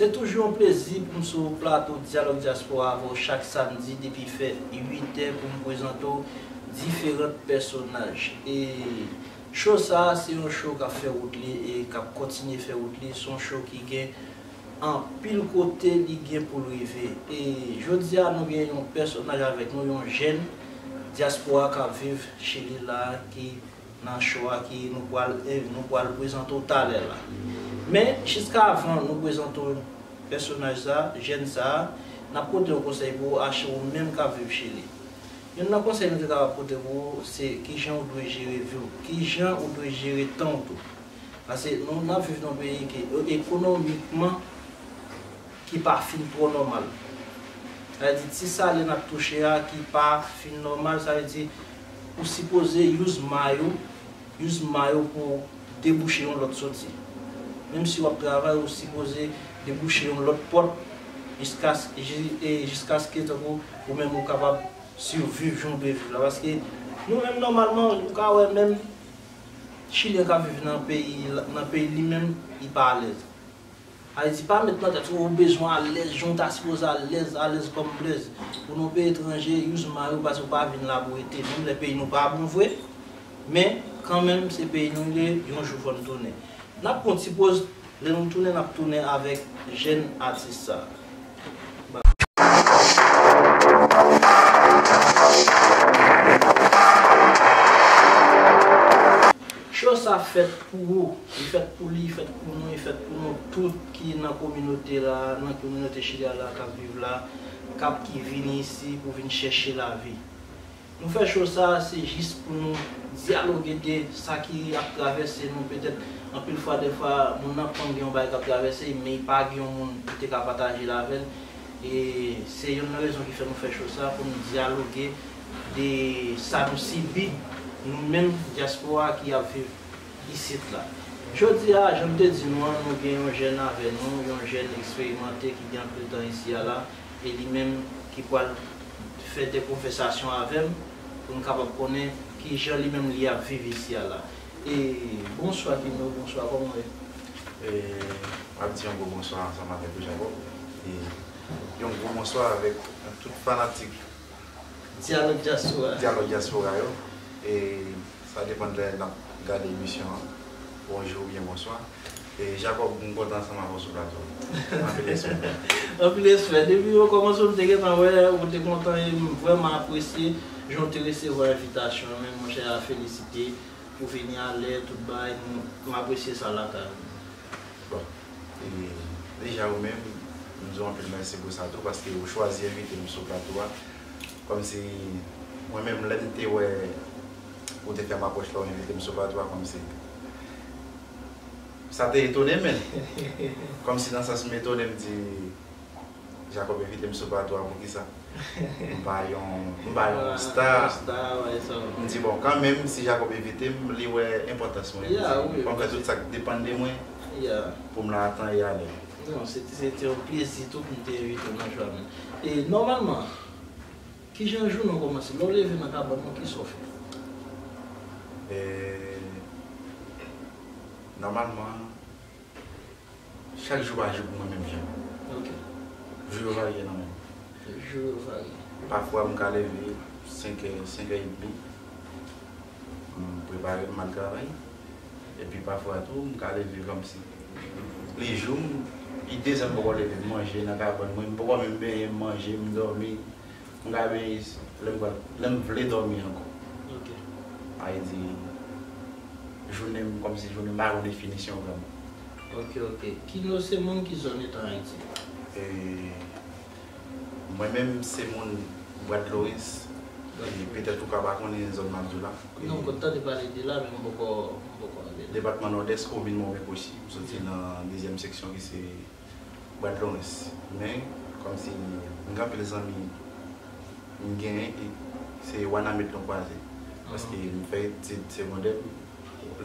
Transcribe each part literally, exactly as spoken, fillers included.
Se toujou yon plezi pou m sou plato Dyalòg Dyaspora avè w chak samdi depi fè uit è pou m prezante w diferan pèsonaj. E show sa a se yon show k ap fè wout li e k ap kontinye fè wout li. Se yon show ki gen anpil kote li gen pou l rive. E jodi a nou gen yon pèsonaj avèk nou, yon jèn dyaspora k ap viv Chili la ki nan show a ki nou pral, eh, nou pral prezante w talè la. Men, jiskavan nou prezante w pèsonaj sa, jèn sa, n ap pote yon konsèy pou w, Ache, ou menm k ap viv Chili. Youn nan konsèy nou te kapab pote pou ou, se kijan ou dwe jere vi w, kijan ou dwe jere tan w tou. Paske nou, n ap viv nan yon peyi ki, e, ekonomikman, ki pa fin twò nòmal. Sa vle di, ti salè n ap touche a ki pa fin nòmal, sa vle di, ou sipoze use may ou, use may ou pou debouche yon lòt soti. Menm si w ap travay, ou sipoze debouche yon lòt pòt jiskaske, ji-, e, jiskaske tankou ou menm ou kapab siviv jan w dwe viv la. Paske nou menm nòmalman, ou ka wè menm Chilyen k ap viv nan peyi, nan peyi li menm, li pa alèz. Sa vle di, pa met nan tèt ou, ou bezwen alèz, jan w ta sipoze alèz, alèz kòm blèz. Ou nan yon peyi etranje, use may ou, paske ou pa vin la pou rete. Menm lè peyi nou pa bon vre, men kanmenm se peyi nou li ye, yon jou fò n tounen. N ap pran ti poz, lè nou tounen, n ap tounen avèk jèn atis sa. Show sa fèt pou ou, li fèt pou li, li fèt pou nou, li fèt pou nou tout ki nan kominote la, nan kominote Chili a la, k ap viv la, k ap ki vini isi pou vin chèche lavi. Nou fè show sa, se jis pou nou dyaloge de sa ki ap travèse nou. Petèt, anpil fwa, dèfwa, moun nan konn gen yon bagay k ap travèse, men li pa gen yon moun ki te ka pataje l avè l. E se youn nan rezon ki fè nou fè show sa, pou nou dyaloge de sa nou sibi, nou menm, dyaspora ki ap viv isit la. Jodi a, jan m te di nou an, nou gen yon jèn avè nou, yon jèn eksperimante ki gen anpil tan isi a la, e li menm ki pral fè de konvèsasyon avè m, pou n kapab konnen kijan li menm li ap viv isi a la. E bonswa Kino, bonswa, kòman w ye? E m ap di yon gwo bonswa ansanm avèk ou, Jacob. E yon gwo bonswa avèk tout fanatik Dyalòg Dyaspora. Dyalòg Dyaspora yo. E sa depann lè n ap gade emisyon an. Bonjou oubyen bonswa. E Jacob, m kontan ansanm avè w sou plato. Anpil respè. Anpil respè. Depi okòmansman, m te gentan wè ou te kontan e m vrèman apresye jan w te resevwa envitasyon an. Men monchè, a felisite pou vini alè, tout bagay, m, m apresye sa lakay ou. Bon, e deja ou menm, m di w anpil mèsi pou sa tou, paske ou chwazi envite m sou plato a. Kòmsi, mwen menm, lè m te wè ou te fè m apwòch la, ou envite m sou plato a, kòmsi, sa te etone m, men. Kòmsi nan sans m etone, m di, Jacob envite m sou plato a, poukisa? M pa yon, m pa yon star. Yon star, wè, sa. M di, bon, kanmenm, si Jacob envite m, li wè enpòtans mwen. Yeah, wi, m ap fè tout sa k depann de mwen pou m la a tan e alè. Non, se te, se te yon plezi tou pou m te envite w nan show a menm. E nòmalman, kijan jounen w kòmanse? Lè w leve nan kabann ou, kisa w fè? E, nòmalman, chak jou pa jou pou mwen menm jan. Ok. Jou yo varye nan men m. Jou yo varye. Pafwa m ka leve senk è, senk è edmi. M prepare m al travay. Epi pafwa tou, m ka leve kòmsi. Lejou m, li de zè m poko leve, m manje nan kabann mwen, m poko menm benyen, m manje, m dòmi. M ka benyen lè m pral, lè m vle dòmi ankò. Ok. Sa vle di, jounen m, kòmsi jounen m pa gen yon definisyon vrèman. Ok, ok. Kino se moun ki zòn ou t an Ayiti? E, mwen menm, se moun Bwadloris. Ok. E petèt ou ka pa konnen zòn m ap di w la. Non, m konn tande pale de la, men m poko, m poko ale la. Depatman Nòdès, komin Monbèt Wochi. M soti nan dezyèm seksyon ki se Bwadloris. Men, kòmsi m gen anpil zanmi m genyen ki se Wanament nou kwaze. Paske m fè etid segondè,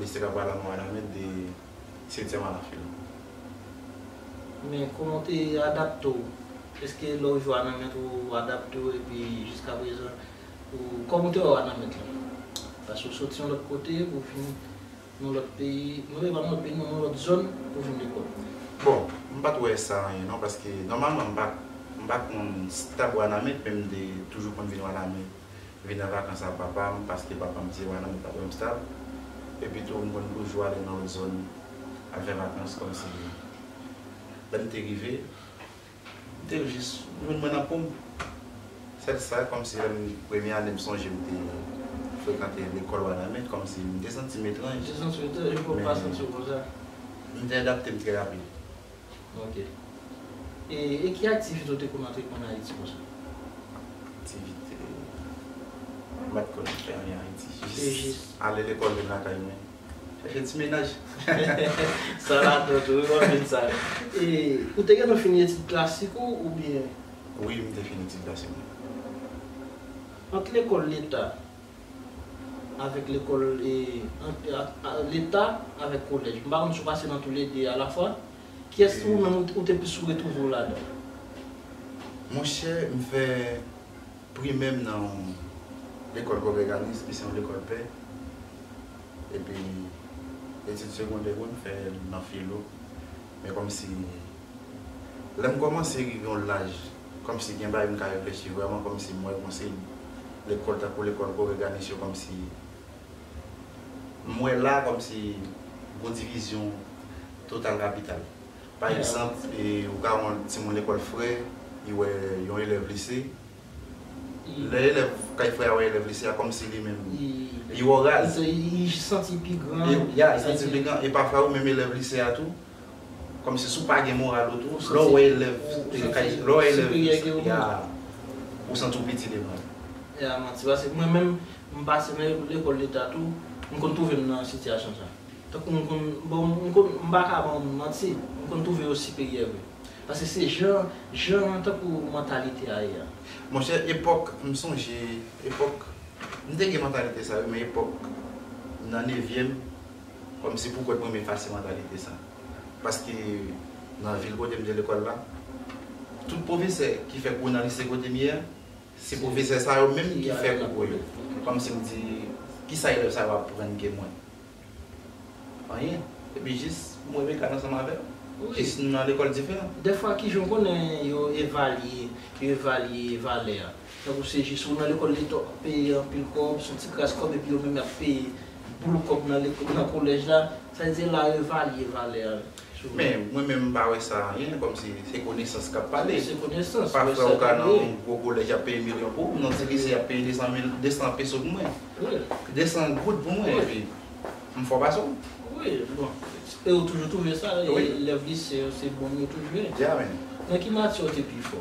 lise Kabral la nan Wanament de setyèm a la fin. Men kòman w te adapte w? Èske lè w rive Wanament ou adapte w epi jiska prezan, ou, kòman w te wè Wanament la? Paske w soti yon lòt kote pou w vin nan lòt peyi, non, e pa nan lòt peyi, non, nan lòt zòn pou vin lekòl. Bon, M pa t wè sa anyen non, paske nòmalman m pa, m pa konn stab Wanament, men m te toujou konn vin Wanament, vin nan vakans ak papa m, paske papa m se Wanament, papa m stab. Epi tou, m konn toujou ale nan lòt zòn al fè vakans, kòmsi lè m te rive, m te jis jwenn mwen nan po m. Sèl sa, kòmsi lè m premye ane, m sonje m te frekante lekòl Wanament, kòmsi m te santi m etranj. Ou te santi w etranj, ou pa santi w konsa? M te adapte m trè rapid. Ok. E, e ki aktivite w te konn antreprendre Ayiti konsa? Aktivite, m pa t konn fè anyen Ayiti. Jis ale lekòl, vin lakay mwen. Chèche ti mennaj. Sa ladan tou, wi, w ap jwenn sa. E, ou te gentan fini etid klasik ou, oubyen? Wi, m te fini etid klasik mwen. Ant lekòl leta avèk lekòl, e, ant, a, a, leta avèk kolèj. M pa konn si w pase nan toulede alafwa. Kiyès ou menm ou, ou te plis ou retwouve w ladan? Monchè, m fè primè m nan yon lekòl Kòvèganis, ki se yon lekòl pè. Epi, etid segondè mwen, m fè nan filo. Men kòmsi, lè m kòmanse rive yon laj, kòmsi gen bagay m ka reflechi vrèman, kòmsi m wè kòmsi lekòl tankou lekòl Kòvèganis yo, kòmsi m wè la kòmsi gon divizyon total kapital. Pa egzanp, e, ou ka wè yon timoun lekòl frè, li wè yon elèv lise. Lè elèv kay frè a wè elèv lise a, kòmsi li menm, li wè w raz. Li santi l pi gran. Ya, li santi l pi gran. E pafwa ou menm elèv lise a tou, kòmsi si w pa gen moral ou tou, lè w wè elèv, lè w wè elèv, ya, ou santi w piti devan l. Ya, manti, paske mwen menm, m pase nan lekòl leta tou, m konn twouve m nan sitiyasyon sa. Tankou m konn, bon, m konn, m pa ka ba w manti, m konn twouve yo siperyè vre. Paske se jan, jan tankou mantalite a ye a. Monchè, epòk, m sonje, epòk, m te gen mantalite sa wi, men epòk, nan nevyèm, kòmsi pou kont mwen, m efase mantalite sa. Paske nan vil kote m te lekòl la, tout pwofesè ki fè kou nan lise kote m ye a, se pwofesè sa yo menm ki fè kou pou yo. Kòmsi m di, kisa elèv sa yo aprann ke mwen? Anyen. Epi jis, m wè m egal ansanm avè yo. Jis nou nan lekòl diferan. Dèfwa, kijan w konnen yo evalye, yo evalye valè a? Tankou se jis ou nan lekòl leta, w ap peye anpil kòb, se yon ti kras kòb, epi yo menm y ap peye boul kòb nan lekòl, nan kolèj la. Sa vle di la yo evalye valè a. Men, mwen menm, m pa wè sa anyen, kòmsi se konesans k ap pale. Se konesans, pafwa ou ka nan yon gwo kolèj, y ap peye milyon pou ou, nan ti lise, y ap peye de san mil, de san peso pou mwen. De san goud pou mwen, epi m fò pase w. Wi, bon. E ou toujou twouve sa, elèv lise yo, se bon yo toujou ye. Ya, men. Nan ki matyè ou te pi fò?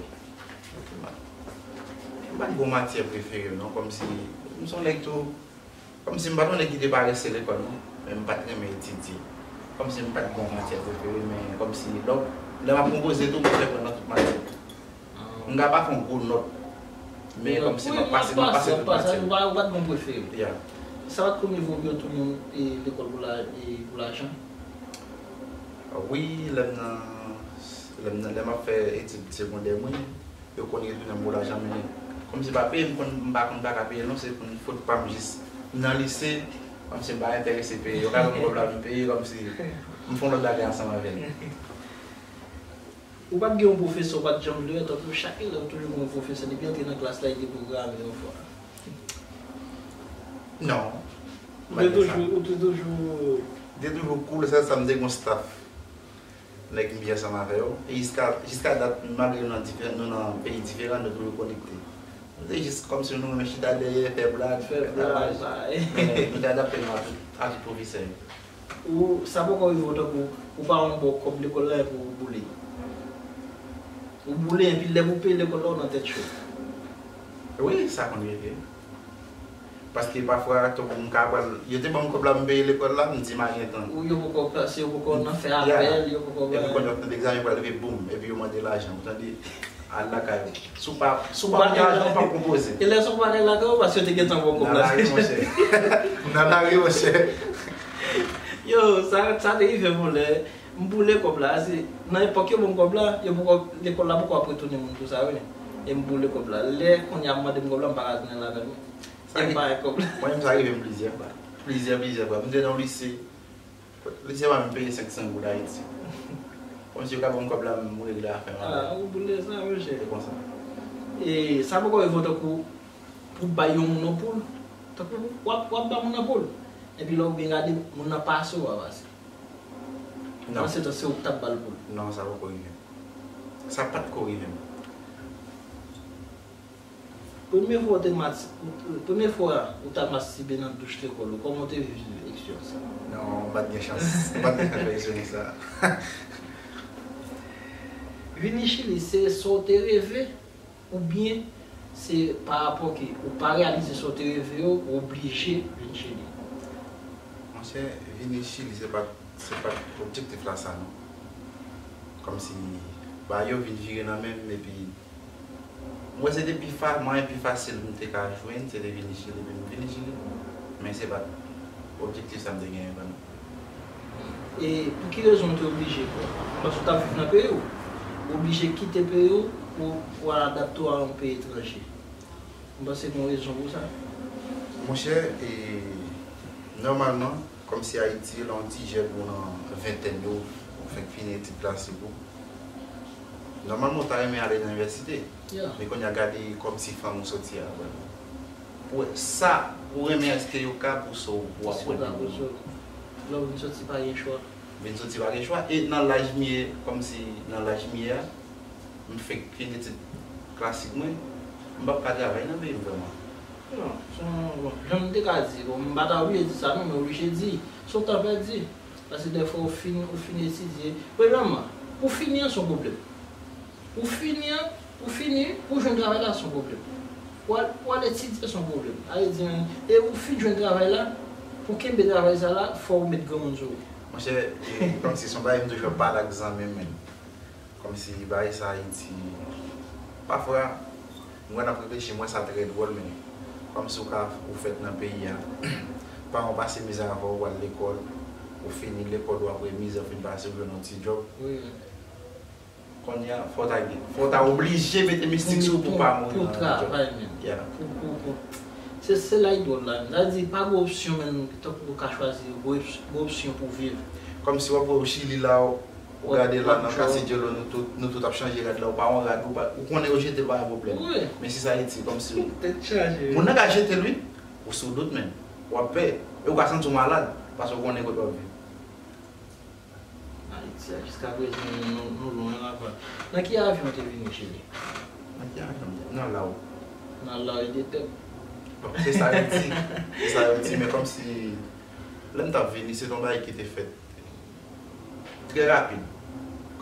M pa t gon matyè prefere, non, kòmsi, m se yon nèg tou, kòmsi m pa t yon nèg ki te parese lekòl, non, men m pa t renmen etidye. Kòmsi m pa t gon matyè prefere, men kòmsi lè, lè m ap konpoze tou, m fè pran nan tout matyè. M ka pa fè yon gwo nòt, men kòmsi m ap pase, m ap pase tout matyè. Ou pa, ou pa t gon prefere. Ya. Sa pa t premye fwa ou tounen, e, lekòl pou la, e, pou lajan? Wi, lè m nan, lè m nan, lè m ap fè etid segondè mwen, yo konn retounen m pou lajan, men kòmsi pa peye, m konn, m pa konn pa ka peye l non, se konn fot pa m jis. M nan lise, kòmsi m pa enterese peye. Yo ka ban m kòb la, m peye, kòmsi m fè yon lòt bagay ansanm avè l. Ou pa t gen yon pwofesè ou pa t janm vle wè, tankou chak elèv toujou gen yon pwofesè, depi antre nan klas la, li te pwograme yon fwa? Non. Ou te toujou, ou te toujou. M te toujou cool, sèl sa m te gen yon staff. Nèg m byen ansanm avè yo. E jiska, jiska dat, malgre nou nan diferan, nou nan peyi diferan, nou toujou konekte. Nou te jis kòmsi nou renmen chita dèyè, fè blag, fè blag, bagay. Men nou te adapte nou a tout, a tout pwofesè yo. Ou, sa poko rive w tankou ou pa yon bò kòb lekòl la epi ou boule? Ou boule epi lè pou peye lekòl la, ou nan tèt cho. Wi, sa konn rive. Paske pafwa, tankou m ka pral, yo te ban m kòb la, m peye lekòl la, m di m a gen tan. Ou yo poko pase, yo poko nan fè apèl, yo poko. Epi konn yo nan egzamen pral rive, boum, epi yo mande lajan, ou tande, al lakay ou. Si w pa, si w pa gen lajan, ou p ap konpoze. E lè sa w pa gen lakay ou, paske yo te gentan ba w kòb la. Nan lari, monchè. Nan lari, monchè. Yo, sa, sa te rive m yon lè, m boule kòb la, se nan epòk yo ban m kòb la, yo poko, lekòl la poko ap retounen moun pou sa, wi. E m boule kòb la. Lè kounye a mande m kòb la, m pa ka tounen lakay mwen. E m pa gen kòb la. Mwen menm, sa rive m plizyè fwa. Plizyè, plizyè fwa. M te nan yon lise. Lise pa menm peye senk san goud Ayiti. Kòmsi yo ka ban m kòb la, m regle afè m avè l. Ah, ou boule sa, monchè. Se konsa. E sa poko rive w tankou pou bay yon moun yon poul. Tankou w ap, w ap ba moun nan poul. Epi lè w byen gade, moun nan pase w pa pase. Non. Pandan se tan, se ou k t ap ba l poul. Non, sa poko rive m. Sa pa t ko rive m. Premye fwa w te mas-, premye fwa ou t ap mastibe nan douch lekòl ou, kòman w te viv eksperyans sa? Non, m pa t gen chans. M pa t gen chans fè eksperyans sa. Vini Chili, se sa w te reve? Oubyen se pa rapò ke ou pa reyalize sa w te reve yo, ou oblije vin Chili? Monchè, vini Chili, se pa, se pa objektif la sa, non. Kòmsi, bagay yo vin vire nan men m, epi m wè se te pi fa-, mwayen pi fasil m te ka jwenn, se te vini Chili, epi m vini Chili. Men se pa t objektif sa m te genyen vrèman. E pou ki rezon w te oblije? Paske w t ap viv nan peyi w. Ou oblije kite peyi w pou, pou w al adapte w a yon peyi etranje. M panse gen yon rezon pou sa. Monchè, e, nòmalman, kòmsi Ayiti, lè yon ti jèn ou nan ventèn yo, ou fèk fini etid klasik ou, nòmalman, ou ta renmen ale nan inivèsite. Yeah. Men kounye a, gade kòmsi fanmi w soti a, vrèman. Pou sa, ou renmen èske yo ka pou sa w pou aprann yo. Lè w vin soti, pa gen chwa. Vin soti pa gen chwa. E nan laj m ye, kòmsi nan laj m ye a, m fenk fini etid klasik mwen, m p ap ka travay nan peyi m vrèman. Non, se yon, bon, jan m te ka di, bon, m pa ta oblije di sa non, men oblije di, se yon tan pèdi. Paske dèfwa ou fin, ou fin etidye. Premyèman, pou fini an se yon pwoblèm. Pou fini an, pou fini, pou jwenn travay la se yon pwoblèm. Pou al, pou al etidye se yon pwoblèm. Sa vle di, e ou fin jwenn travay la, pou kenbe travay sa la, fò ou met granmoun sou ou. Monchè, e, kòmsi se yon bagay m toujou ap pale ak zanmi m menm. Kòmsi bagay sa Ayiti, pafwa, m wè n ap reflechi, m wè sa trè dwòl, men kòmsi ou ka, ou fèt nan peyi a, paran w pase mizè avè w, ou al lekòl, ou fini lekòl ou, apre mizè ou fin pase, ou jwenn yon ti djòb. Wi. Kounye a, fò w ta gen, fò w ta oblije mete mistik sou ou pou w pa mouri nan djòb. Pou travay menm. Yeah. Pou, pou, pou. Se, se la l dwòl la. Sa vle di, pa gen opsyon menm, tankou ou ka chwazi, gen op-, gen opsyon pou w viv. Kòmsi w ap wè w Chili la, ou gade la nan Cathedral, nou tout, nou tout ap chanje rad la, ou pa yon rad, ou pa, ou konnen yo jete l, pa gen pwoblèm. Wi. Men si se Ayiti, kòmsi tèt chaje. Moun nan ka jete l, wi. Ou sou dout menm. W ap pè. E ou ka santi w malad, paske ou konnen kote w ap viv. Ayiti a, jiskaprezan, nou, nou, nou lwen laba. Nan ki avyon w te vini Chili? Nan ki avyon m te? Nan Lao. Nan Lao e de tèt. Bon, se sa yo di. Se sa yo di, men kòmsi, lè m t ap vini, se t yon bagay ki te fèt trè rapid.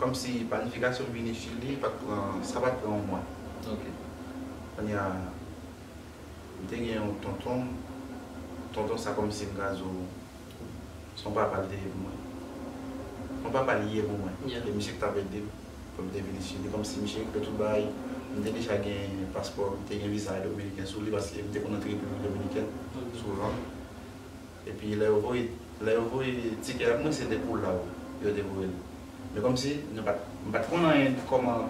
Kòmsi planifikasyon m vini Chili, pa t pran, sa pa t pran yon mwa. Ok. Kounye a, m te gen yon tonton, tonton sa kòmsi m ka di w, se yon papa l te ye pou mwen. Se yon papa li ye pou mwen. Yeah. E misye ki t ap ede m pou m te vini Chili. Kòmsi misye regle tout bagay. M te deja gen paspò, m te gen viza dominiken sou li, paske m te konn antre Repiblik Dominikèn souvan. Epi lè yo voye, lè yo voye tikè ak mwen, se te pou Lao yo te voye l. Men kòmsi, nou pa t, m pa t konn anyen de kòman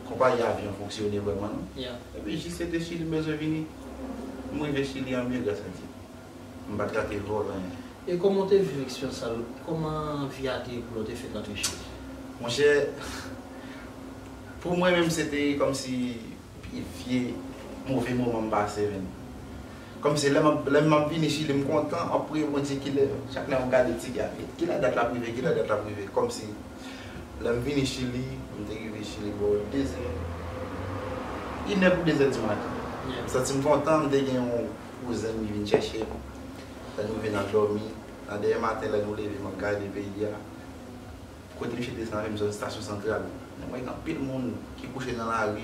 konpayi avyon fonksyone vrèman, non. Yeah. Epi jis se te Chili m bezwen vini. M rive Chili an byen, gras a Dye. M pa t rate vòl, anyen. E kòman w te viv eksperyans sa? Kòman vi a te ye pou lè w te fenk antre Chili? Monchè, pou mwen menm, se te kòmsi pi vye move moman m pase, menm. Kòmsi lè m ap, lè m ap vini Chili, m kontan, m ap priye Bondye kilè, chak lè m gade tikè a, kilè dat l ap rive, kilè dat l ap rive. Kòmsi lè m vini Chili, m te rive Chili bò dezè, inè pou dezè di maten. Yeah. M santi m kontan, m te gen yon kouzen m ki vin chèche m. Lè nou rive n al dòmi, nan dèyè maten, lè nou leve, m ap gade peyi a. Kote misye te sanble m sot Estasyon Santral. Men mwen gen anpil moun ki kouche nan lari,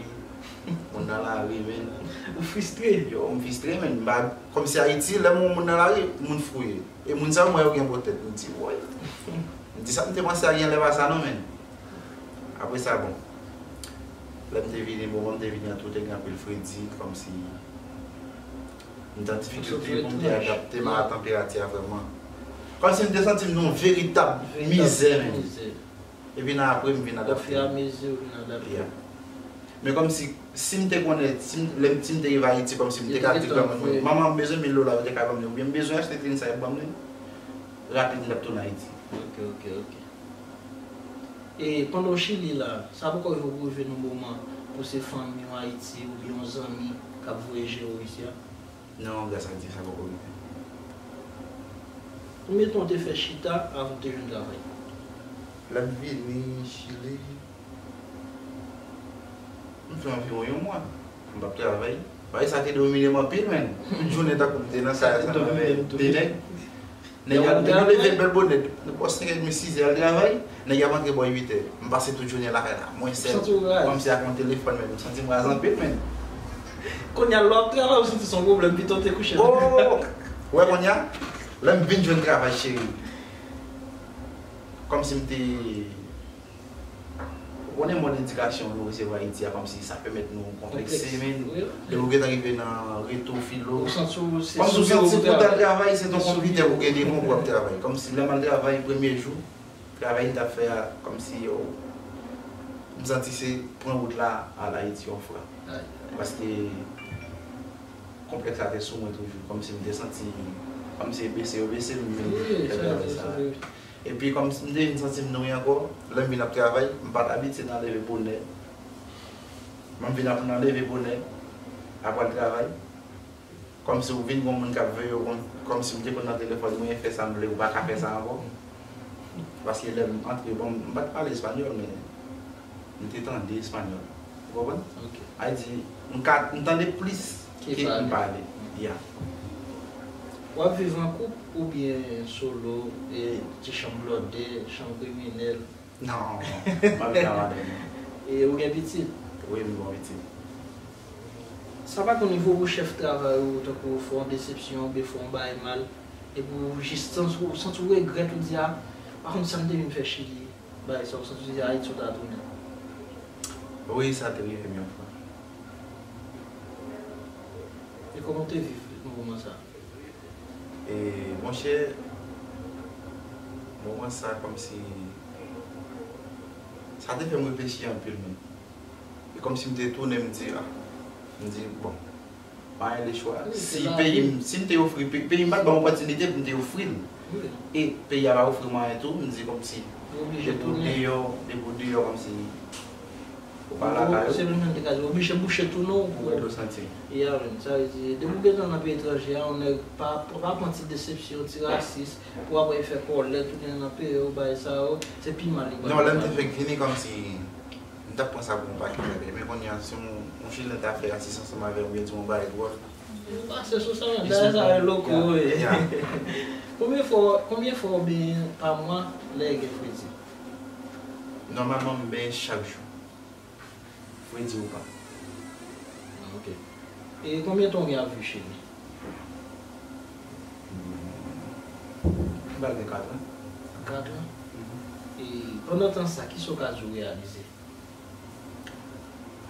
moun nan lari, men. Ou fristre? Yo, m fristre, men. M pa, kòmsi Ayiti, lè m wè yon moun nan lari, moun fou ye. E moun sa yo, m wè yo gen bon tèt. M di, woy. M di, sa m te panse a gen lè pa sa, non, men. Apre sa, bon. Lè m te vini, moman m te vini an tou, te gen anpil fredi, kòmsi M t an difikilte pou m te adapte m a tanperati a vrèman. Kòmsi m te santi m nan yon veritab mizè menm. Epi nan apre m vin adapte. Ofiramezi ou vin adapte. Yeah. Men kòmsi, si m te konnen, si m, lè m, si m te rive Ayiti, kòmsi m te ka di granmoun mwen, manman, m bezwen mil dola, yo te ka ban m li, oubyen m bezwen achte tenis sa, yo ban m li. Rapid, m t ap tounen Ayiti. Ok, ok, ok. E pandan w Chili la, sa poko rive w pou rive nan moman pou se fanmi w Ayiti oubyen yon zanmi k ap voye jere w isi a? Non, gras a Dye, sa poko rive. Konbyen tan w te fè chita avan w te jwenn travay? Lè m vini Chili, m fè anviwon yon mwa. M p ap travay. Bagay sa te domine m anpil, menn. Tout jounen tankou m te nan kay sa, m avè de nèg. Nèg yo, nèg yo leve bèl bonè. Bò senk è edmi, sis è al travay. Nèg yo ap antre bò uit è. M pase tout jounen lakay la. Mwen sèl. Kòmsi ak yon telefòn, menn. M santi m raz anpil, menn. Kounye a, lè w ap travay, ou santi se yon pwoblèm, pito w te kouche. Oh! Wè, kounye a, lè m vin jwenn travay, cheri. Kòmsi m te Ou konnen mòd edikasyon nou resevwa Ayiti a, kòmsi sa pèmèt nou konplekse, men lè ou gentan rive nan reto filo, kòmsi ou santi pou w t al travay, se t on konpitè pou gen de bon pou w ap travay. Kòmsi lè m al travay premye jou, travay m t ap fè a, kòmsi yo, m santi se pran wout la al Ayiti yon fwa. Paske konplèks la te sou mwen toujou, kòmsi m te santi, kòmsi e bese yo bese m, men fè travay sa. Epi kòmsi m te vin santi m nouri ankò, lè m vin ap travay, m pa t abitye nan leve bonè. Mwen m vin aprann nan leve bonè, ap al travay. Kòmsi ou vin gon moun k ap veye w, kòmsi m te konn nan telefòn mwen, fè sa m vle, ou pa ka fè sa ankò. Paske lè m antre, bon, m pa t pale espanyòl, men m te tande espanyòl. Ou konprann? Sa vle di, m ka, m tande plis ke m pale. Ya. W ap viv an koup oubyen solo, e ti chanm blòdè, chanm kriminèl? Non, m ap viv ak madanm mwen. E ou gen pitit? Wi, m gen yon pitit. Sa pa konn rive w pou chèf travay ou, tankou fè w yon desepsyon, oubyen fè w yon bagay mal, epi w jis santi, w santi w regrèt, ou di, a, pa konn sa m te vin fè Chili, bagay sa, w santi w di Ayiti w ta tounen. Wi, sa te rive m yon fwa. E kòman w te viv moman sa? E, monchè, moman sa kòmsi, sa te fè m reflechi anpil, menm. E kòmsi m te tounen, m di, a, m di, bon, pa gen lechwa. Si peyi m, si m te ofri, pe-, peyi m pa t ban m opòtinite pou m te ofri l. E peyi a pa ofri m anyen tou, m di kòmsi, depi w deyò, depi w deyò, kòmsi, ou pa lakay ou. Se menm jan m te ka di, oblije bouche tou non. Ou wè dlo santi. Ya, menm, sa vle di, depi w gentan nan peyi etranje a, yon nèg pa, pa pran ti desepsyon, ti rasis, pou apre fè kòlè, tounen nan peyi w, bagay sa yo, se pi mal li pral fè. Non, lè m te fèk vini, kòmsi, m t ap pran sa pou yon pakèt bagay. Men kounye a, si yon, yon Chilen ta fè rasis ansanm avè m, oubyen di m yon bagay dwòl. Ou pase sou sa, men, bagay sa yo loko, wi. Konbyen fwa, konbyen fwa w benyen pa mwa lè gen fredi? Nòmalman, m benyen chak jou. Fredi ou pa. Ah, ok. E konbyen tan w gen ap viv Chili? M pral gen kat an. Kat an? Mhm. E pandan tan sa, kisa w ka di w reyalize?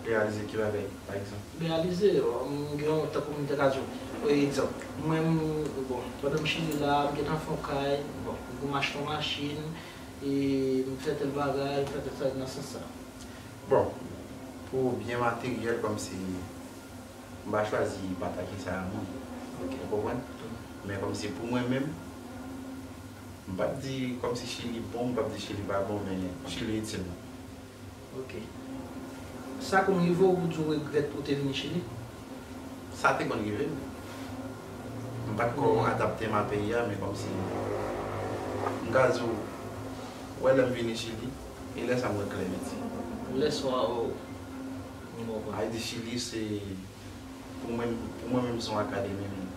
Reyalize ki bagay, pa egzanp? Reyalize, m gen yon, tankou m te ka di w, pa egzanp, mwen, m, bon, pandan m Chili la, m gentan fè yon kay, bon, m gen achte yon machin, e m fè tèl bagay, m fè tèl sa nan sans sa. Bon, pou byen materyèl, kòmsi, m pa chwazi pataje sa a moun. Ok. Ou konprann? Mm. Men kòmsi pou mwen menm, m p ap di kòmsi Chili bon, m p ap di Chili pa bon, men Chili itil mwen. Ok. Sa konn rive w pou di w regrèt ou te vini Chili? Sa te konn rive m. M pa t ko adapte m a peyi a, men kòmsi, m ka di w, wè lè m vini Chili, e lè sa m wè klè, mèsi. Lè sa w, m konprann. Ayiti, Chili, se, pou mwen, pou mwen menm, se yon akademi menm.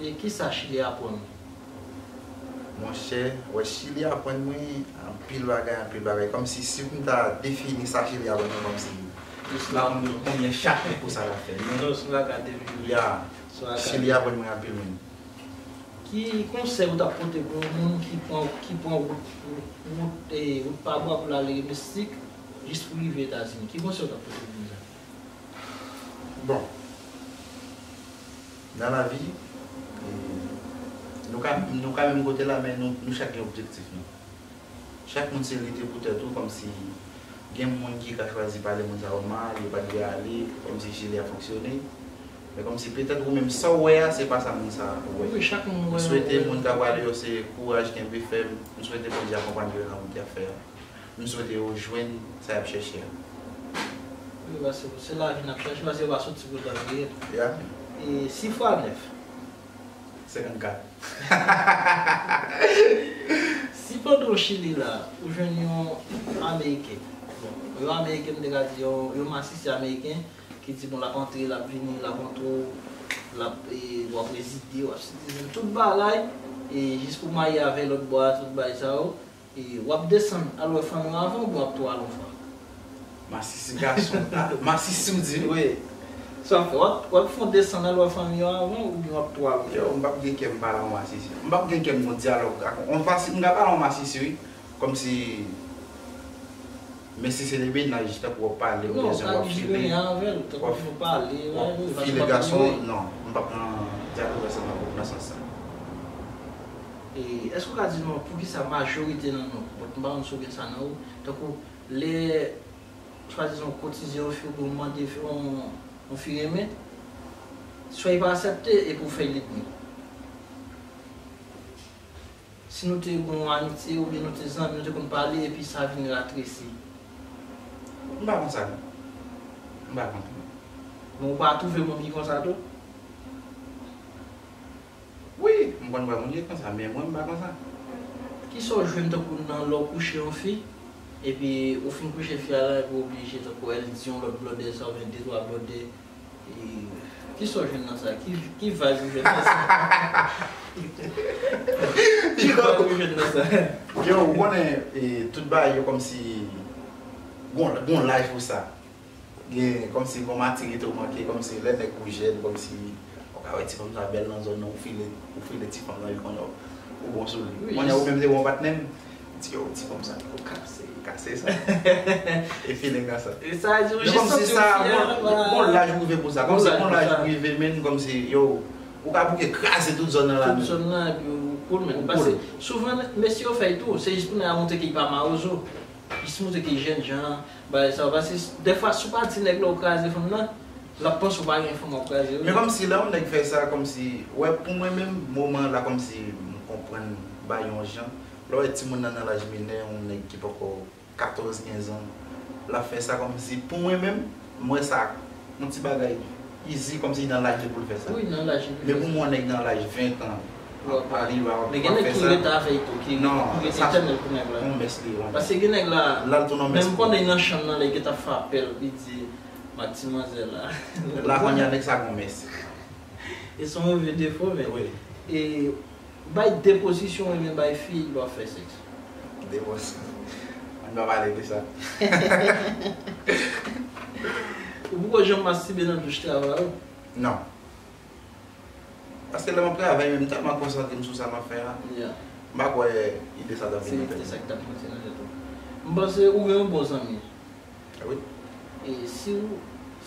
E kisa Chili aprann ou? Monchè, wè, Chili aprann mwen anpil bagay, anpil bagay. Kòmsi, si m ta defini sa Chili aprann mwen, kòmsi, m pa konn konbyen chapit pou sa ta fè. Men, non, se yon akademi. Ya, se yon akademi. Chili aprann mwen anpil, menm. Ki konsèy ou t ap pote pou yon moun ki pran, ki pran wout, wout, eh, wout pa bwa pou l ale Meksik, jis pou rive Etazini? Ki konsèy ou t ap pote pou moun sa? Bon, nan lavi, eh, nou ka, nou ka menm kote la, men nou, nou chak gen objektif nou. Chak moun se lite pou tèt ou, kòmsi gen moun ki ka chwazi pale moun sa yo mal, yo pa t vle ale, kòmsi Chili a fonksyone. Men kòmsi petèt ou menm sa w wè a, se pa sa moun sa a wè. Wi, chak moun wè. M swete moun k ap prale yo se kouraj, kenbe fèm. M swete Bondye akonpanye yo nan wout y ap fè a. M swete yo jwenn sa y ap chèche a. Wi, paske se lavi n ap chèche, paske yo pa soti pou dòmi. Yeah. E sis fwa nèf. Senkannkat. Si pandan w Chili la, ou jwenn yon Ameriken, bon, yon Ameriken, m te ka di yon, yon masisi ameriken, ki di, bon, l ap antre, l ap vini, l ap antre w, l ap, e, w ap rezide, w ap sitizen, tout bagay, e, jis pou w marye avè lòt bò a, tout bagay sa yo, e, w ap desann, al wè fanmi w avan, oubyen w ap tou al yon fwa? Masisi gason, ah, masisi w di? Wi. Sa w ap fè, w ap, w ap fè yon desann, al wè fanmi w avan, oubyen w ap tou al yon fwa? Yo, m p ap gen kè m pale a yon masisi. M p ap gen kè m gon dyalòg ak yon masisi. M ka pale a yon masisi, wi. Kòmsi, men si se de mennaj, tankou w ap pale, ou Non, bezwen sa w ap jis file. Konnen avè l, tankou nou pale, W ap wi, file paske gason, w ap non, m p ap nan dyalòg ansanm avè w nan sans sa. E, èske w ka di nou poukisa majorite nan nou, bon, m pa konn si w gen sa nan ou, tankou lè swadizan w kotize yon fi oubyen w mande yon, yon fi renmen, swa li pa aksepte epi w fè l lènmi? Si nou te gen yon amitye oubyen nou te zanmi, nou te konn pale epi sa vin ratresi. M pa konn sa non. M pa konn. Men ou pa twouve moun ki konsa tou? Wi, m konn wè moun ki konsa, men mwen m pa konsa. Kisa w jwenn tankou nan lè w kouche yon fi, epi ou fin kouche fi a la, epi w oblije tankou èl di yon lòt blòdè sa oubyen de twa blòdè, e, kisa w jwenn nan sa? Ki, ki vibe ou jwenn nan sa? Ki vibe ou jwenn nan sa? Yo, ou konnen, e, tout bagay yo kòmsi gon, gon laj pou sa. Gen, kòmsi gon matirite ou manke, kòmsi lè nèg ou jèn, kòmsi ou ka wè ti fanm sa bèl nan zòn nan, ou file, ou file ti fanm nan, li konnen ou bon sou li. Wi. Konnen ou menm se bon patnè m, di yo, ti fanm sa, ou kase, kase sa. E feeling nan sa. E sa di ou Men jis kòmsi santi sa, w fyè, bon, bon laj ou rive pou sa. Kòmsi Bon laj bon pou laj sa. Ou rive, men kòmsi, yo, ou ka bouke kraze tout zòn nan la. Tout zòn nan, epi ou cool, men. Ou Paske cool. Souvan, mesye yo fè tou, se jis pou nèg la montre ke li pa mawozo. Jis montre ke li jènjèn, bagay sa yo. Paske dèfwa, si w pa di nèg la ou kraze fanm nan, l ap panse ou pa gen fanm w ap kraze, wi. Men kòmsi lè yon nèg fè sa, kòmsi, wè, pou mwen menm, moman la, kòmsi m konprann bagay yon jan. Lè w wè timoun nan nan laj minè, yon nèg ki poko katòz, kenz an, l ap fè sa kòmsi, pou mwen menm, m wè sa yon ti bagay easy, kòmsi nan laj li pou l fè sa. Wi, nan laj li. Men pou mwen, yon nèg nan laj ven an, Wè, ap pale, w ap Men gen nèg fè ki sa. Rete avè l tou, ki Non, ki rete sa- etènèl pou nèg la. Yon mès li, yon mès. Paske gen nèg la, L al tounen yon mès menm pou pandan l nan chanm nan, lè l gentan frape l, li di, "M ak ti manzè la." La, kounye a, nèg sa gon mès. E se yon move defo, men. Wi. E bay de pozisyon ou renmen bay fi lè w ap fè sèks? De pozisyon. Ann pa pale de sa. Ou poko janm mastibe nan douch travay ou? Non. Paske lè m ap travay, men m tèlman konsantre m sou sa m ap fè a. Yeah. M pa kwè ide sa t ap Se vin nan te tèt sa mwen. Ki t ap monte nan tèt ou. M panse ou gen yon bon zanmi. Wi. E si w,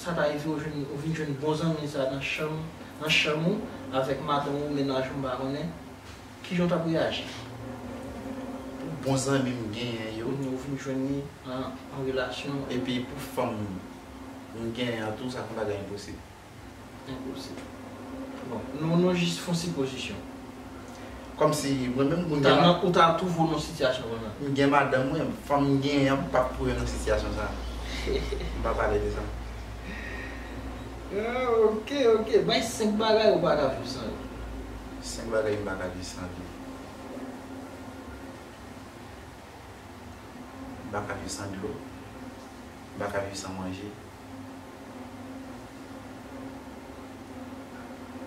sa ta rive ou jwenn, ou vin jwenn bon zanmi sa nan chanm, nan chanm ou, avèk madanm ou, mennaj ou, m pa konnen, kijan w t ap reyaji? Pou bon zanmi m genyen yo. Ou vin jwenn li an, an relasyon. Epi pou fanm m genyen an tou, sa se yon bagay enposib. Enposib. Bon, nou, nou jis fè yon sipozisyon. Kòmsi mwen menm Ou kounye ta a, nan, ou ta twouve w nan sitiyasyon konsa. M gen madanm mwen, fanm m genyen an, m p ap pran nan sitiyasyon sa. M pa pale de sa. Ah, ok, ok. Bay senk bagay ou pa ka viv san li. Senk bagay m pa ka viv san li. M pa ka viv san dlo. M pa ka viv san manje.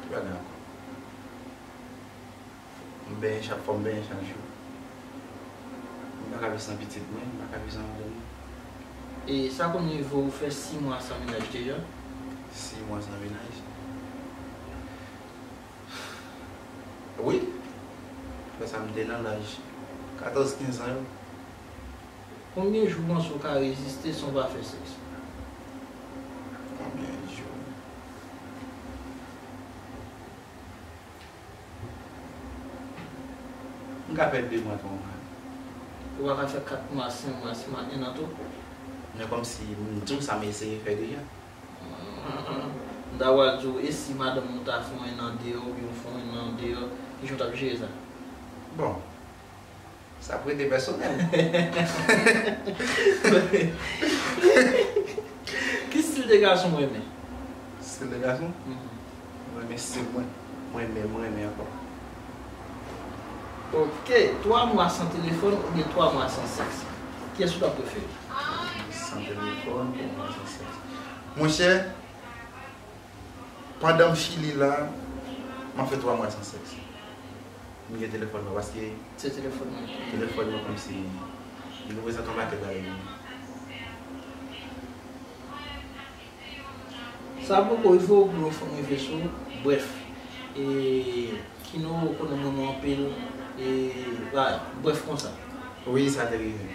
Ki bagay ankò? M benyen chak, fò m benyen chak jou. M pa ka viv san pitit mwen, m pa ka viv san madanm mwen. E sa konn rive w fè sis mwa san mennaj deja? Sis mwa san mennaj? Wi. Fè sa m te nan laj katòz, kenz an yo. Konbyen jou w panse w ka reziste san w pa fè sèks? Konbyen jou? M ka fè de mwa, twa mwa. Ou pa ka fè kat mwa, senk mwa, sis mwa, en an tou? Men kòmsi m di w sa m eseye fè deja. M ta pral di w, e si madanm ou ta fè yon en an deyò, oubyen w fè yon en an deyò, kijan w t ap jere sa? Bon. Sa pou rete pèsonèl. Ki stil de gason w renmen? Stil de gason? Mhm. Mwen renmen stil mwen. Mwen renmen, mwen renmen ankò. Ok, twa mwa san telefòn oubyen twa mwa san sèks? Kiyès ou ta prefere? San telefòn, twa mwa san sèks. Monchè, pandan m Chili la, m ap fè twa mwa san sèks. M gen telefòn mwen paske Se telefòn mwen. Telefòn mwen kòmsi li reprezante yon pakèt bagay pou mwen. Sa poko rive w pou yon fanm rive sou w. Brèf, e, Kino, ou konnen m renmen w anpil, e, bagay, brèf konsa. Wi, sa te rive.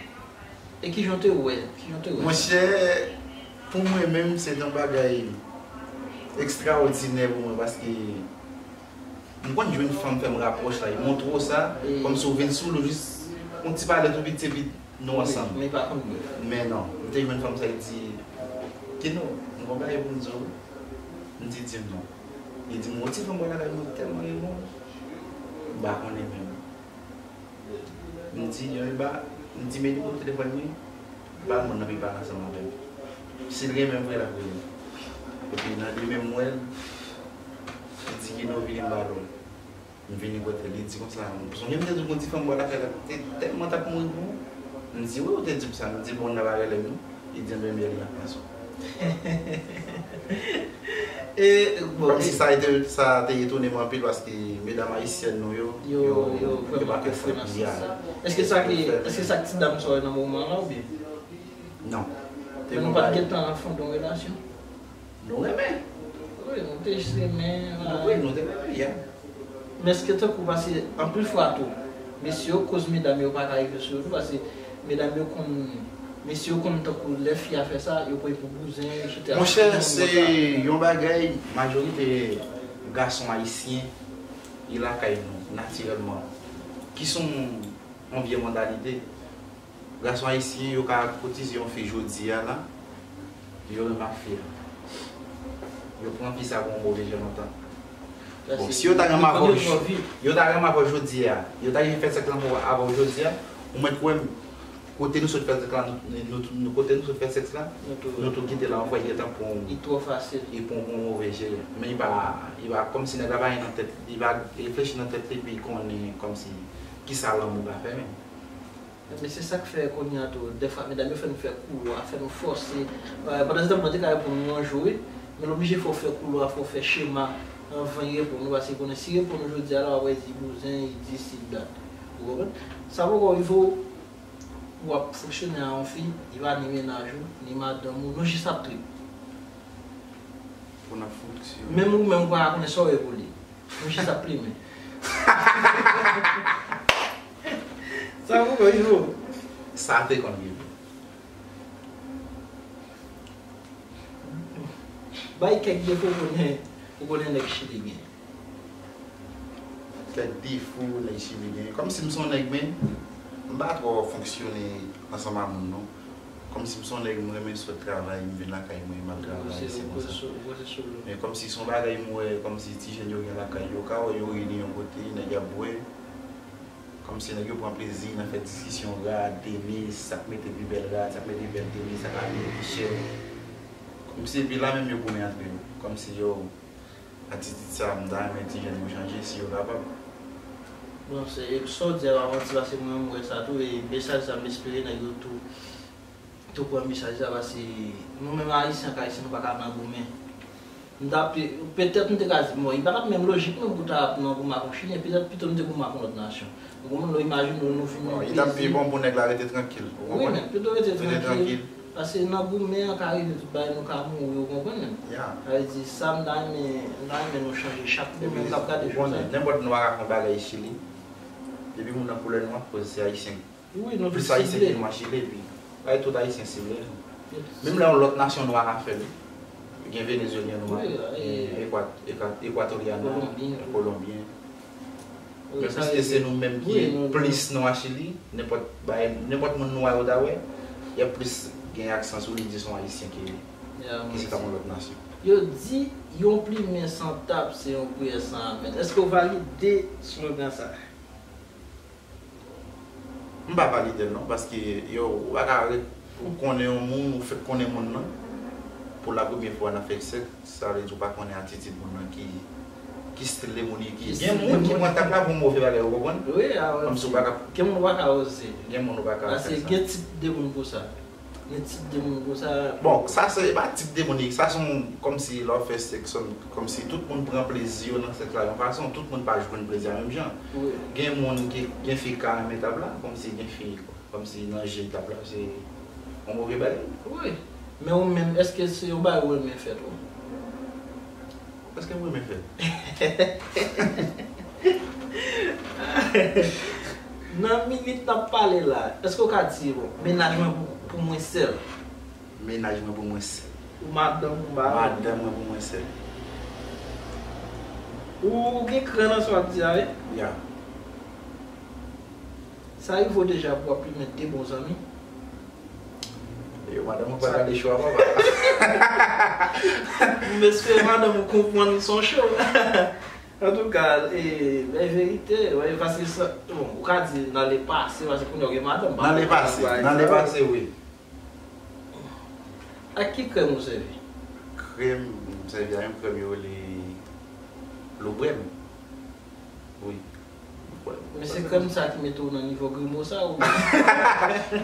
E kijan w te wè, kijan w te wè sa? Monchè, pou mwen menm, se te yon bagay ekstraòdinè pou mwen paske m konn jwenn fanm fè m rapwòch la, e montre w sa, e kòmsi w vin sou li, w jis yon ti pale tou piti epi nou ansanm. Men pa konn mwen. Men non, m te jwenn fanm sa, li di, Kino, m gon bagay pou m di w. M di, di m non. Li di m, gon ti fanm bò lakay mwen tèlman renmen w, m pa konnen menm. M di, yo, e ba, m di, men nimewo telefòn mwen, ba l moun nan pou l pale ansanm avè m. Si l renmen m vre, l ap rele m. Epi nan demen m wè l, li di, Kino, vini m ba l ou. M vini kote l, li di konsa, m sonje m te di w gon ti fanm bò lakay la, te tèlman t ap mouri pou ou. M di, wi, ou te di m sa. M di, bon, n ap rele m non. Li di, enben, byen, li nan plas ou. E, bon, kòmsi e sa te, sa te etone m anpil paske medam ayisyèn nou yo, yo, yo, yo pa fè sa. Èske sa ki, èske sa ki ti dam sa yo nan moman la oubyen? Non. Men nou pa t gentan nan fon de yon relasyon? Nou renmen. Wi, nou te jis renmen. Wi, nou te renmen, ya. Men èske tankou, paske anpil fwa tou, mesye yo, koz medam yo pa ka rive sou yo tou, paske medam yo konn, mesye yo konn tankou lè fi a fè sa, yo pran pou bouzen, etsetera. Monchè, se yon bagay majorite gason ayisyen, e lakay nou, natirèlman, ki se yon, yon vye mantalite. Gason ayisyen, yo ka koutize yon fi jodi a la, yo renmen ak fi a. Yo pran fi sa pou yon move jan lontan. Bon, si yo ta renmen avè w, yo ta renmen avè w jodi a, yo ta vin fè sèks la avè w jodi a, ou mèt kwè m, kote nou sot fè sèks la, nou, nou, nou, kote nou sot fè sèks la, nou tou kite la, yon fwa, li gentan pran w, li twò fasil, li pran w pou yon move jan. Men li pa, li pa, kòmsi nèg la pa gen nan tèt, li pa reflechi nan tèt li, epi li konnen, kòmsi, kisa lanmou ka fè menm. Men se sa k fè kounye a tou, dèfwa, medam yo fè nou fè koulwa, fè nou fòse. Pandan se tan, mwen te ka reponn ou yon jou, wi. Men l oblije fè w fè koulwa, fè w fè chema anvan l reponn ou, paske konnen si l reponn ou jodi a la, w ap wè li di bouzen, li di si, li dat. Ou konprann? Sa poko rive w, w ap fonksyone a yon fi, li pa ni mennaj ou, ni madanm ou, nou jis ap trip. Pou n ap fonksyone. Menm ou menm, ou pa ka konnen sa w ye pou li. Ou jis ap plimen. Sa poko rive w? Sa te konn rive. Bay kèk defo ou konnen, ou konnen nèg Chili gen. Kèk defo nèg Chili gen. Kòmsi m se yon nèg, men m pa twò fonksyone ansanm ak moun, non. Kòmsi m se yon nèg, m renmen sot travay, m vin lakay mwen, m al travay, se konsa. Men kòmsi se yon bagay m wè, kòmsi ti jèn yo gen lakay yo, ka wè yo reyini yon kote, nèg y ap bwè. Kòmsi nèg yo pran plezi nan fè diskisyon rad, tenis, sa k mete pi bèl rad, sa k mete pi bèl tenis, sa k abiye pi chè. Kòmsi epi la menm yo goumen antre yo. Kòmsi yo, atitid sa, m ta renmen ti jèn yo chanje si yo kapab. Bon, se, sa w di a pa manti, paske mwen menm m wè sa tou, e mesaj sa, m espere nèg yo tou, tou pran mesaj sa, paske nou menm Ayisyen ak Ayisyen, nou pa ka nan goumen. M ta pi, petèt m te ka di, bon, li pa t ap menm lojik non pou ta ap nan goumen ak yon Chilyen, petèt pito m te goumen ak yon lòt nasyon. Ou konprann? Nou imajine w, nou vin nan yon peyi. Bon, li t ap pi bon pou nèg la rete trankil, ou konprann? Wi, men pito rete trankil. Rete trankil. Paske nan goumen an ka rive tout bagay, nou ka mouri, ou konprann menm? Ya. Sa vle di, sa m ta renmen, m ta renmen nou chanje chak moun menm k ap gade jodi a. Nenpòt nwa ka fè yon bagay Chili. Depi moun nan koulè nwa, koz se ayisyen. Wi, nou tou sible. Plis ayisyen ki nwa Chili, epi, bay tout ayisyen sible. Menm lè yon lòt nasyon nwa ka fè l, gen venezuelyen nwa, gen ekwa-, ekwa-, ekwatoryan nwa, kolonbyen. Men piske se nou menm ki plis nwa Chili, nenpòt bagay, nenpòt moun nwa yo ta wè, y ap plis gen aksan sou li, di se yon ayisyen ki, ki sot nan yon lòt nasyon. Yo di, yon plimen san tap, se yon priyè san amèn. Èske w valide slogan sa a? M pa valide l non, paske yo, ou pa ka ret, ou konnen yon moun, ou fèk konnen moun nan, pou la premye fwa nan fè sèks, sa vle di ou pa konnen atitid moun nan ki, ki stil de moun li ki. Gen moun ki pran tap la pou move bagay, ou konprann? Wi, a, kòmsi ou pa ka. Gen moun ou pa ka oze. Gen moun ou pa ka fè sa. Gen tip de moun pou sa. Gen tip de moun pou sa. Bon, sa se pa tip de moun, sa se yon, kòmsi lè w fè sèks, kòmsi tout moun pran plezi yo nan sèks la yon fason, tout moun pa jwenn plezi a menm jan. Gen moun ki, gen fi ka renmen tap la, kòmsi gen fi, kòmsi nan je tap la, se yon move bagay. Wi. Men ou menm, èske se yon bagay ou renmen fè tou? Èske m renmen fè? Nan minit n ap pale la, èske w ka di, bon, mennaj mwen pou, pou mwen sèl? Mennaj mwen pou mwen sèl. Ou madanm ou pa? Madanm mwen pou mwen sèl. Ou, ou gen kran nan sa w ap di a, wi? Ya. Sa rive w deja pou w ap plimen de bon zanmi? Yo, madanm ou pa gade cho a, papa. M espere madanm ou konprann son cho. Antouka, e, men verite, wè, paske sa, bon, ou ka di nan lepase, paske kounye a w gen madanm, pa nan lepase, nan lepase, wi. Ak ki krèm ou sèvi? Krèm, m sèvi a yon krèm yo rele Lobrèm. Wi. Men se krèm sa ki mete w nan nivo grimo sa ou?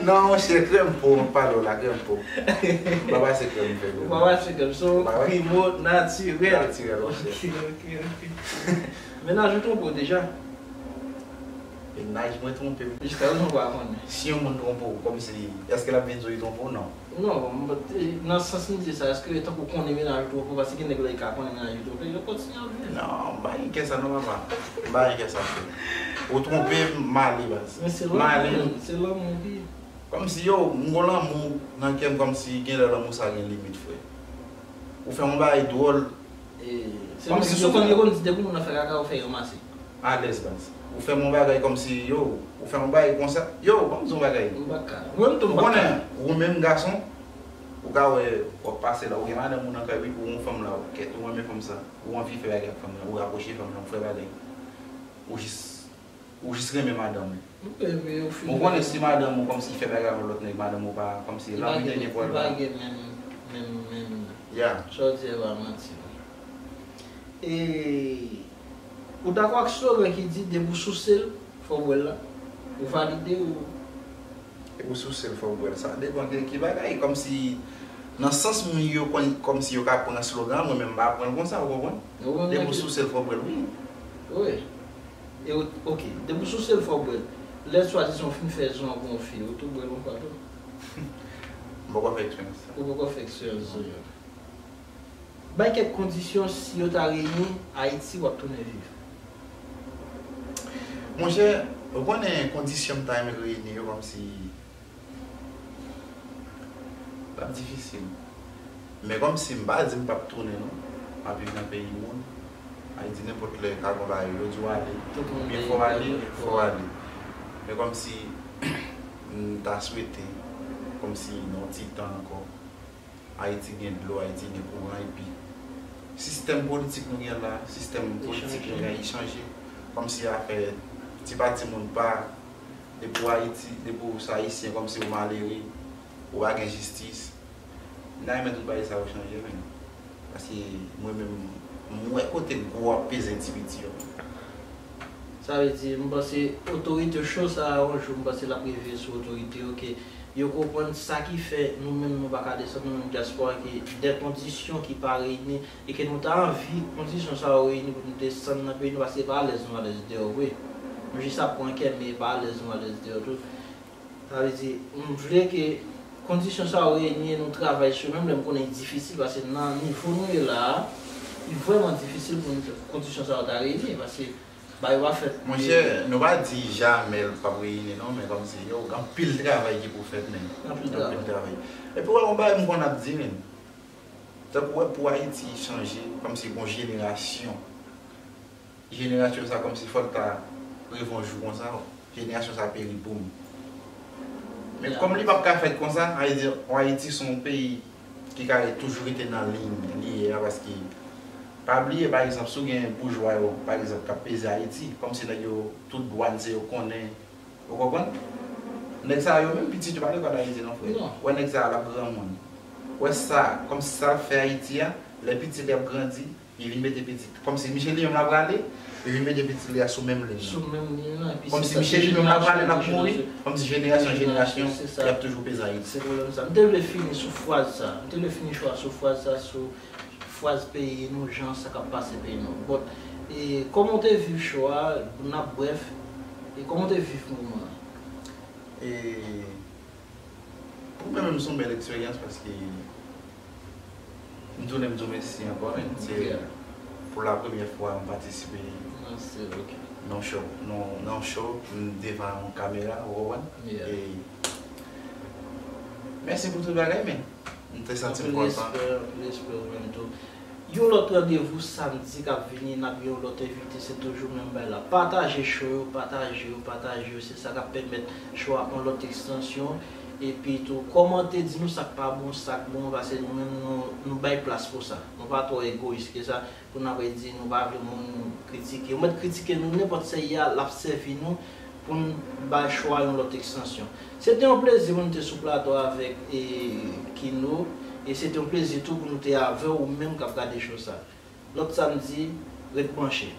Non, monchè, krèm po, m ap pale w la, krèm po. M pa pase krèm fè grimo. Ou pa pase krèm, se yon grimo natirèl. Natirèl, monchè. Ok, ok, ok. Mennaj ou twonpe w deja? Mennaj mwen twonpe m. Jiskaprezan ou pa konnen. Si yon moun twonpe w, kòmsi, èske l ap vin di w li twonpe w? Non. Non, m, nan sans m di sa, èske tankou konnen mennaj ou twonpe w, paske gen nèg lè li ka konnen mennaj li twonpe, yo kontinye ap viv. Non, m pa gen kè sa non, papa. M pa gen kè sa, frè. Ou twonpe m, m ale, baz. Men se lanmou, se lanmou, wi. Kòmsi, yo, m gon lanmou nan kè m, kòmsi gen lè lanmou sa gen limit, frè. Ou fè m yon bagay dwòl, E, se kòmsi menm yo konn, yo konn di depi moun nan fè kaka, ou fè ranmase. Alèz, baz. Ou fè m yon bagay kòmsi, yo, ou fè m yon bagay konsa. Yo, ban m di w yon bagay. M pa ka. Mwen menm tou, m pa ka. Ou konnen, ou menm gason, ou ka wè, w ap pase la, ou gen madanm ou nan kay, wi, ou yon fanm la, ou kèt, ou renmen fanm sa, ou anvi fè bagay ak fanm nan, ou rapwoche fanm nan, ou fè bagay. Ou jis Ou jis renmen madanm ou. Ou renmen yo fini. Ou konnen si madanm ou kòmsi fè bagay ak yon lòt nèg, madanm ou pa kòmsi la, ou gen nenpòt la. Li pa gen menm, menm, menm. Ya. Sa w di a pa manti non. E, ou dakò ak slogan ki di, depi w souse l, fò w bwè l la? Ou valide ou? Depi w souse l, fò w bwè l. Sa depann de ki bagay. Kòmsi, nan sans moun yo konn, kòmsi yo ka pran slogan an, mwen menm m pa pran l konsa, ou konprann? Depi w souse l, fò w bwè l, wi. Wi. E w, ok, depi w souse l, fò w bwè l. Lè swadizan w fin fè zon an pou yon fi, ou tou bwè l yon fwa tou? M poko fè eksperyans sa. Ou poko fè eksperyans zon an. Bay kèk kondisyon, si yo ta reyini, Ayiti w ap tounen viv? Monchè, ou konnen kondisyon m ta renmen reyini yo kòmsi l ap difisil. Men kòmsi m pa di m p ap tounen non. M ap viv nan peyi moun. Ayiti nenpòt lè ka gon bagay yo di w ale. Oubyen fò w ale, fò w ale. Men kòmsi m ta swete kòmsi nan yon ti tan ankò. Ayiti gen dlo, Ayiti gen kouran, epi sistèm politik nou gen la, sistèm politik nou gen, li chanje. Kòmsi afè ti pa ti moun pa, depi w Ayiti, depi w se Ayisyen, kòmsi w malere, ou pa gen jistis. M ta renmen tout bagay sa yo chanje, men. Paske mwen menm, m wè kote gwo ap peze ti piti yo. Sa vle di, m panse otorite cho sa a, yon jou, m panse l ap rive sou otorite yo, ke yo konprann sa ki fè nou menm nou pa ka desann, nou menm dyaspora, ke de kondisyon ki pa reyini, e ke nou ta anvi kondisyon sa yo reyini pou nou desann nan peyi nou, paske e pa alèz nou alèz deyò vre. Nou jis ap pran kè, men e pa alèz nou alèz deyò tou. Sa vle di, m vle ke kondisyon sa yo reyini e nou travay sou yo, menm lè m konnen li difisil, paske nan nivo nou ye la a, li vrèman difisil pou nou, kondisyon sa yo ta reyini, paske bagay yo pa fèt. Monchè, nou pa di jamè l p ap reyini non, men kòmsi, yo, anpil travay ki pou fèt, men. Anpil travay. Anpil travay. Epi w wè yon bagay m konn ap di, men. Tankou w wè pou Ayiti chanje, kòmsi gon jenerasyon. Jenerasyon sa kòmsi fò l ta rive yon jou konsa, jenerasyon sa peri pou m. Men kòm li p ap ka fèt konsa, sa vle di, Ayiti se yon peyi ki ka toujou rete nan liy li ye a, paske pa bliye, pa egzanp, si w gen boujwa yo, pa egzanp, k ap peze Ayiti, kòmsi nèg yo, tout dwàn se yo k konnen, ou konprann? Nèg sa yo menm pitit yo pa lekòl Ayiti non, frè. Wè nèg sa a l ap granmoun. Wè sa, kòmsi sa l ap fè Ayiti a, lè pitit li ap grandi, li vin mete pitit. Kòmsi Micheline menm l ap rale, li vin mete pitit li a sou menm liy nan. Kòmsi Micheline menm l ap rale, l ap mouri, kòmsi jenerasyon an jenerasyon, y ap toujou peze Ayiti. Se pwoblèm sa. M te vle fini sou fraz sa. M te vle fini sou fraz sa, sou fraz peyi nou, jan sa k ap pase peyi nou. But, e, kòman w te viv cho a, n ap brèf, e kòman w te viv moman an? E, pou mwen menm, se yon bèl eksperyans paske m tounen m di w mèsi ankò, men se pou la premyè fwa m patisipe nan show, nan, nan show, m devan yon kamera, ou konprann? E mèsi pou tout bagay, men m te santi m kontan. Anpil respè, anpil respè ou menm tou. Yon lòt randevou samdi k ap vini, n ap gen yon lòt envite, se toujou menm bagay la. Pataje show yo, pataje yo, pataje yo, se sa k ap pèmèt show a pran lòt ekstansyon. Epi tou, kòmante, di nou sa k pa bon, sa k bon, paske nou menm nou, nou bay plas pou sa. Nou pa twò egoyis ke sa, pou n ap di nou pa vle moun kritike. Ou mèt kritike nou nenpòt sèyi a, l ap sèvi nou pou n bay show a yon lòt ekstansyon. Se te yon plezi pou n te sou plato avèk, e, Kino, e se te yon plezi tou pou nou te avè w, ou menm k ap gade show sa. Lòt samdi, ret branche.